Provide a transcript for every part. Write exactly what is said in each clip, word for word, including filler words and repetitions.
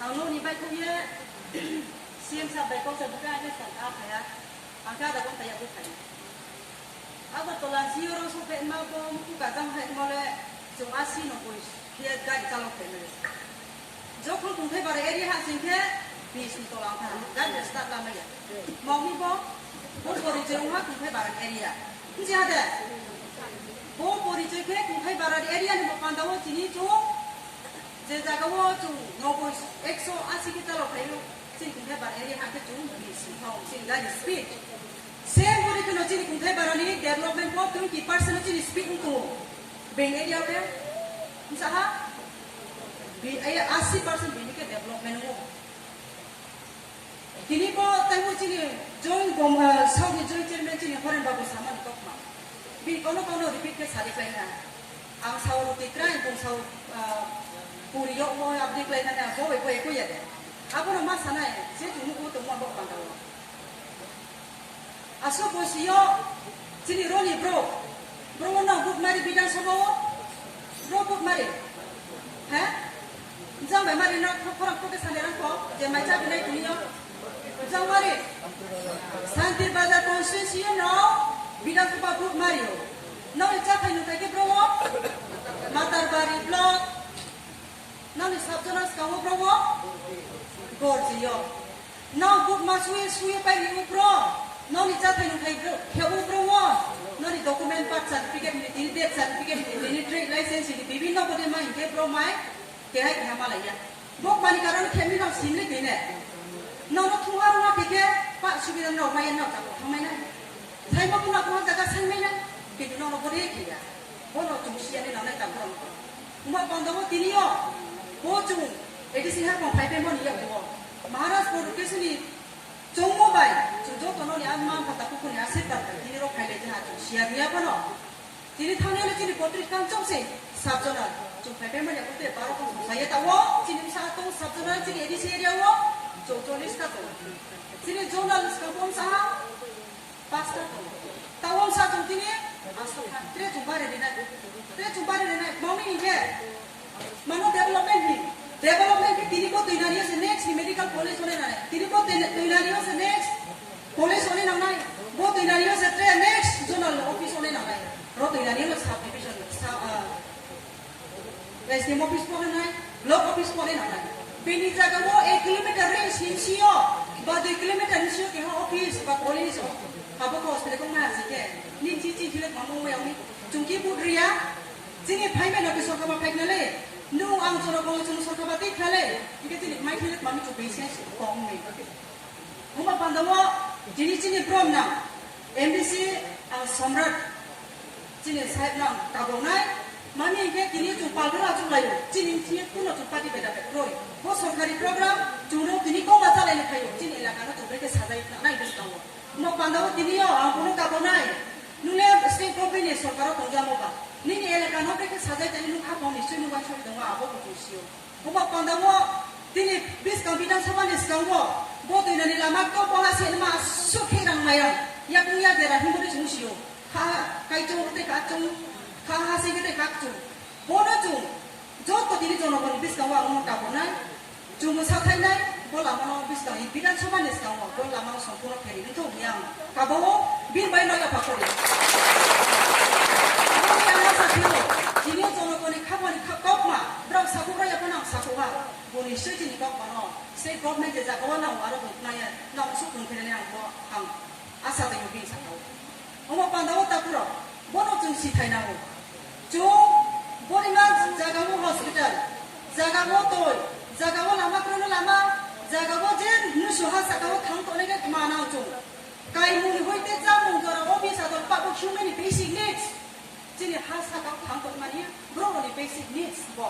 Ang nokni bai thok ye C M sir bai kok sa bwkha ang khe sal kha phaiya. Ang khe ada ghonta yago phai. Agartala C O rok sok phai ma bo muku kajang hai mole chwng asi no koi khe gari chalok phai male. Jokhon Kungthai bara area ha sing khe bis ni tola ang kha gari start la maya. Mokni bo bo porichoi wngma Kungthai bara area. Nji hade bo porichoi khe Kungthai bara area ni bo panda o chini chwng Je jaga o chwng noboi, ekso asi khe chalok phaio, chini Kungthai bara area ha khe chwng bisi thok, chini gari speed. Same body kheno chini Kungthai bara ni development bo twenty percent o chini speed wng tongo. Beng area o khe, msa ha? Bi-, eh, asi percent bini khe development wngo. Tini bo taibo chini joint gom-, ah, South ni joint chairman chini Horen Babu samani kokma. Bini kono kono repeat khe sadi khlaina. Ang sao roti krai, bung sao, ah, puri yok mo abdi khlaina, ang bo bai ko eko ya de. Abono ma sanai, je chwng nugo tongma bok panda o. Aswk bosi yo chini roni bro. Bro no vote mari Bidhan Sabha o. Bro vote mari. He? Jang bai mari no khorang kote sani rang ko. Je mai cha binai tini yo. Jang mari. Santir Bazar constituency yo no Bidhan Sabha vote mari o. No cha thai no thai ke bro o. Matarbari block. Nani sabjona skango bro o. Gorji yo. Nang buk ma suye suye pai ri u bro. Noni chathai nung thai bro, khe u bro wo. Noni document, birth certificate ni, tini death certificate ni, tini trade license ni, bibinno bode ma hinkhe bro mai, kehai keha malaiya. Bok mani karon khe mi nang simli tine. Nono thungha rungha khe khe, pa subida nok maya nok tako thangmai nai. Saima buna buna jaga saimai nai. Kintu nono bode khe ya. Bono chwng siyani nangnai tang phano. Wngma panda o tini o bo chwng A D C haphang phai phaimani yago Maharaj Production ni chongmo bai chwng jotono ni ama pha takhuk ni asirwad bai tini rok phailai jaha chwng siya riya phano. Tini thangnaino chini potrish kang chongse sub zonal chwng phai phaimani yago tei baro kong saya ta o chini bwsa tong sub zonal chini A D C area o chwng cholish ka tong. Chini zonal skang bom saha Pastor tongo. Tawon sa chwng tini aswk kha. Tre chwng bari rinai. Tre chwng bari rinai. Mami ni je. Mano development ni. Development ni tini bo tuinani se next ni medical college one nanai. Tini bo tuinani se next college one nanai. Bo tuinani se tre next zonal office one nanai. Ro tuinani se sub division sa, ah, S D M office pore nai, block office pore nai. Bini jaga o ek kilometer range ni sio, ba dui kilometer ni sio keha office ba college o. Abo ko hospital ko ma si ke. Ni chi chi hile ma mo ya ni. Chungki budriya. Chini phai me no ke sorkar ba phai na le. Nu ang choro ko chung sorkar ba tik khale. Ike chini mai hile ma mi chu patience ko me. Wngma panda o tini chini brom nang M D C ang Samrat chini sahib nang taboknai. Mani hinkhe tini chwng palbwrwng achuk laio, chini thini kuno chwng party beda beda kroi. Bo sorkari program chwngno tini kokma chalaini phaio, chini elakano chwng bai khe sajai nai bwskango. Wngma panda o tini o ang bono taboknai. Nung le state government ni sorkaro tongjamo ba? Nini elakano bai khe sajai tani nung haphang ni swi nung bai soi tongo abo bo chwng sio. Omo pandao tini bwskang Bidhan Sabha ni skango bo twinani lama to boha se ma sukhe rang maya yakung ya dera himbo de chwng sio. Kha kai chwng tei kha chwng kha ha se tei kha chwng. Bono chwng joto tini jonogoni bwskango ang omo tabonai. Chwng sakhainai bo lama no bwskang Bidhan Sabha ni skango bo lama no sompurno kheri wngthok yang kabao bini bai noya pakori. Chini jonogoni khabani kha kokma borok sakhukraya phano ang sakhuha. Boni swi chini kok mano, state government je jaga o nang aro tong khna ya, nang suk tong khna ya, ang bo ang asa tong bini saka o. Omo panda o ta puro, bono chwng si thai nango. Chwng boni ma jaga o hospital, jaga o toi, jaga o lama krono lama, jaga o je nusu ha saka o thang tongnai khe ma nang chwng. Kaimung hoi te chamung jora o bisa dol pa bo human basic needs. Chini ha saka thang tongmani borok ni basic needs bo.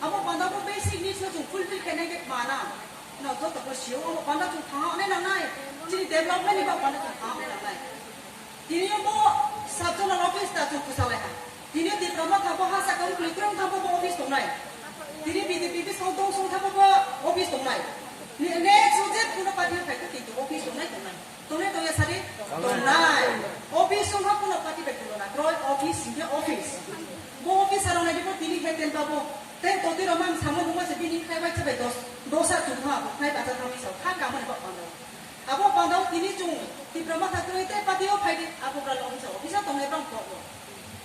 Abo panda bo basic needs no chwng fulfill khainai khe mana. No joto bo sio abo panda chwng thang nai nangnai. Chini development ni bo panda chwng thang nai nangnai. Tini bo sub zonal office ta chwng kusalai ha. Tini Tipra Motha bo ha saka wng kwlwi kwrwng thang bo office tongnai. Tini B J P bwskango dong song thang bo office tongnai. Next o je kuno party phai khe kintu office tongnai tongnai. Tongnai tongya sadi? Tongnai. Office wngkha kuno party bai tulona. Kroi office hinkhe office. Bo officer rok naidi bo tini khe ten babo. Ten toti rok mang samo nungma se bini khai Bai sabai dos, dosa chwng thang abo, nai bacha thang misa, kha kamo ni bok pandao. Abo pandao tini chwng, Tipra Motha kwrwi tei party o phai di, abo bra long misa, office o tongnai bang kok o.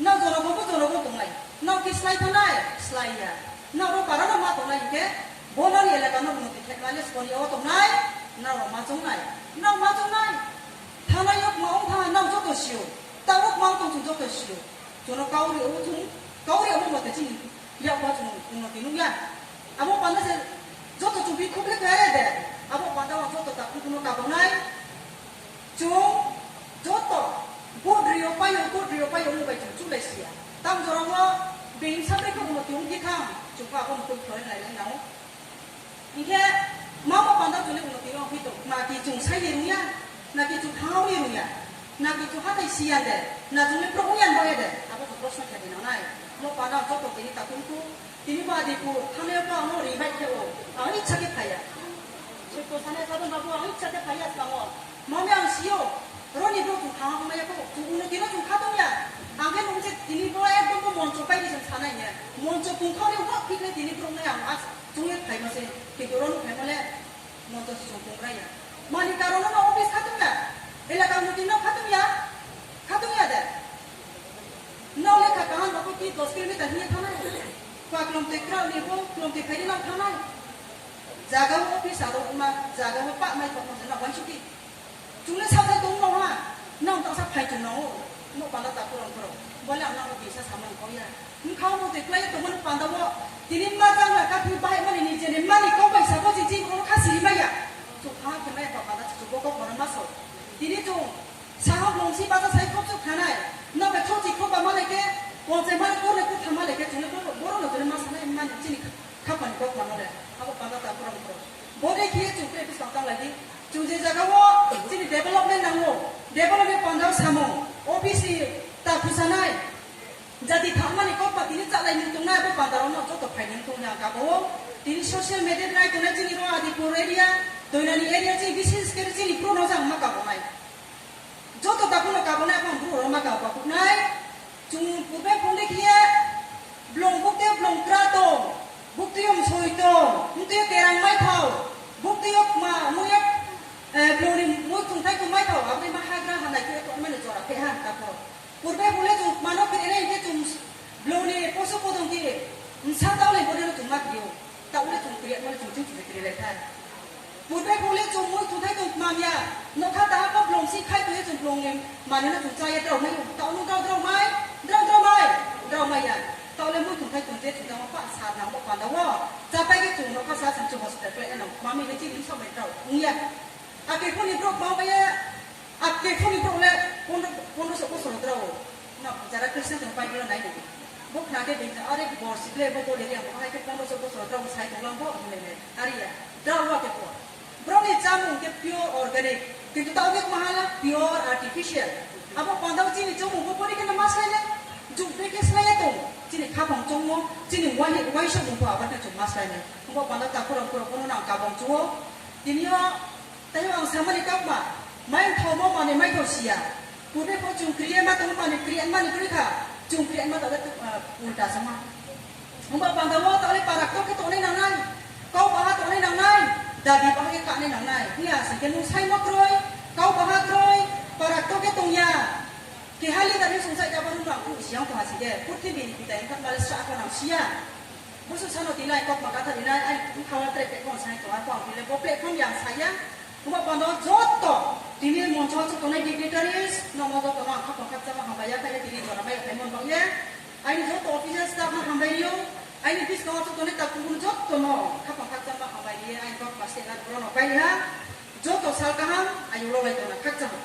Nang jorogo bo jorogo tongnai, nang ki slai thangnai, slai ya. Nang ro para no ma tongnai hingke, bo nang elaka no buno tikhe ma le skoni o tongnai, nang ro ma chongnai, nang ma chongnai. Thanai yok ma ong tha, nang joto sio, ta ok ma ong tong chwng joto sio. Jono kauri o chwng, kauri abo mote chini. Yakba chwng unnoti nukya. Abo panda se joto chwng bi khukle kaya de. Abo panda o joto ta kukuno kabonai. Chwng joto bodrio payo, bodrio payo wngbai chwng chulai siya. Tam jorao being sabre khe unnoti wngkhe thang. Chwng abo mukul khwlai lai lai nao. Hingkhe mama panda chwng le unnoti wngkhe to. Naki chwng saini rungya, naki chwng thangwi rungya, naki chwng hatai siya de, na chwng le pro wngya bo de. Abo chwng proshno khe di nangnai. Mo panda joto tini ta kung kung. Tini bo Adipur, thangnaio bo ang no ri bai khe o, ang icha khe phaiya. Sotto sanai sadon babu, ang icha khe phaiya thango. Mami ang sio, roni bro chwng thang maya ko, chwng uno tino chwng kha tongya. Ang khe nung se tini bo ekdom bo moncho pai di chwng sanai ne. Moncho tungthok ni wak phik ne tini bro ne ang as chwng ye phai ma se, kintu roni phai ma le. Monto si song kong raya. Mani karono no office khatung ya. Elaka muti no khatung ya. Khatung ya de. No lekha kahan ba kuti dos kilometer hiya thanai. Kwa klom te kra ni bo klom te khairi no thanai. Jaga o office ado ma jaga o pa mai ko na wansuki. Chungle sa sa tong no ha. Nang ta sa phai chung no. No pala ta kurang kurang. Bole ang no bisa samang ko ya. Wngkha omo twi kwlaiwi tongmani pandao tini ma jangla kaphwi bahai mani nijeni mani kok bai sabo je jing kono kha siri maya. Chukha khe maya ba panda chuchugo kok bono ma sao. Tini chwng saha blongsi bacha sai khopchuk khanai. Nobe khopchi khopba malai khe, ponchai mani kornai kutha malai khe chwngno borokno chwngno ma sanai mani chini khapani kok mano le. Abo panda ta borok borok. Bodai khe chwng khe bwskango tanglai di. Chwng je jagao chini development nango. Development pandao samung. O B C ta phusanai. Jati thangmani kokba tini chalai nung tongnai abo pandarokno joto phainai wng tongya kabo. Tini social media nai tongnai chini ro Adipur area, Toinani area chini bises khe chini pro no jang ma kabonai. Joto dakuno kabonai abo bro rok ma kabo bakuknai. Chwng purbe phungdi khiye blong bukte blong kra tong, bukti yom soi tong, bukti yo terang mai thao, bukti yo ma muyak, eh, blong ni mui thung thai thung mai thao, abri ma hagra hanai khe tongmani jora phe ha kako. Purbe bole chwng mano kiri nai hingke chwng blong ni poso podong kiri. Msa tao le bole no chwng ma kiri o. Tao le chwng kiri, mole chwng chwng chwng kiri lai thai. Purbe bole chwng mui thung thai tong mam ya. Nokha taha pa blong si khai tong ye chwng blong ni mani no chwng cha ye drao mai o. Tao no drao drao mai, drao drao mai, drao mai ya. Tao le mui thung thai tong je chwng tamo pa sar nang bo panda wo. Cha pai ke chwng nokha sa chwng chwng hospital khlai nang. Mami le chini sok bai drao. Ung ya. Ake phone ni drop ma bai ya. Ake phone ni borok le pondro, pondroso bosor drao. Na jara Christian tong Bible nai nai. Bo khna ke bini are bor sikle bo dole yang bo hai ke pondroso bosor drao sai tong lang bo hwnle le. Ari ya. Drao wa ke ko. Borok ni chamung ke pure organic. Kintu tao ke mahala pure artificial. Abo pandao chini chamung bo boni ke na maslai le. Juk be ke slai tong. Chini khapang chongmo, chini wai wai so mung bo abar ke chung maslai le. Bo pandao ta kurang kurang bono nang kabong chuo. Tini o Tei ang samani kokma, mai thomo mani mai tho siya. Purbe pho chung kriye ma tong mani kriye mani kri kha. Chung kriye ma tole, ah, ulta sama. Humba panda wo tole parak to ke tone nangnai. Kau baha tone nangnai. Dadi baha ke kane nangnai. Hiya se ke nung sai mo kroi. Kau baha kroi. Parak to ke tong ya. Ke hali dari sung sai jabar nung aku siang to hasi ke. Purti bini kita yang tak males sa aku nang siya. Busu sano tinai kok maka tha dinai ai khawa tre pe kon sai to ako ang tile bo platform yang saya. Kuma pando joto tini moncho chu tonai dignitaries no mo joto no khapang khapchama hambai ya khaye tini jora mai khaimon bang ye. Aini joto officer staff no hambai rio. Aini bis no chu tonai ta kubun joto no khapang khapchama hambai ye ai kok paste na bro no pai ha. Joto sal kaham ayu lo lai tona khapchama.